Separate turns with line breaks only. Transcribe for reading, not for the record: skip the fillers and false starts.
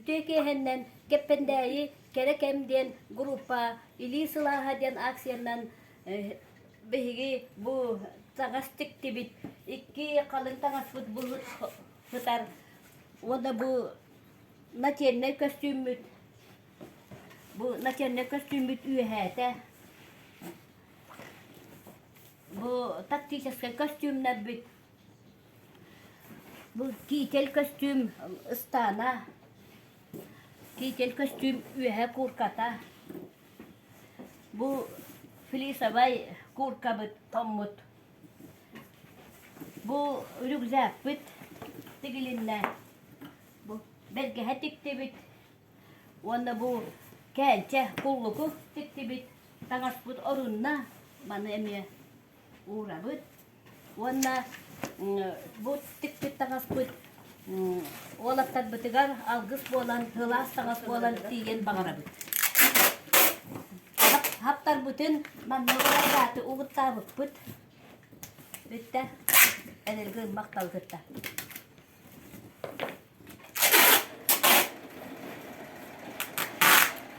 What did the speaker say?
Үтүө киэһэннэн Кэппэндээйи Кэрэ кэм диэн группа Илии сылааһа диэн акциянан биһиги бу таҥас тиктибит. Икки халыҥ таҥаспыт бу сытар уонна бу нательнай көстүүммүт бу нательнай көстүүммүт үөһээтэ. Бу тактическай көстүүмнэрбит Бу китель көстүүм ыстаана, китель көстүүм үөһэ куурката, бу флисовай кууркабыт хоммут, бу рюкзакпыт тигилиннэ, бу бэргэһэ тиктибит уонна бу кээнчэ куллуку тиктибит таҥаспыт орунна, маны эмиэ уурабыт уонна бу тикпит таҥаспыт уолаттарбытыгар алгыс буолан, сылаас таҥас буолан тиийэн баҕарабыт. Хаптарбытын манна угуттаабыппыт. Бүттэ. Энергы махтал кытта.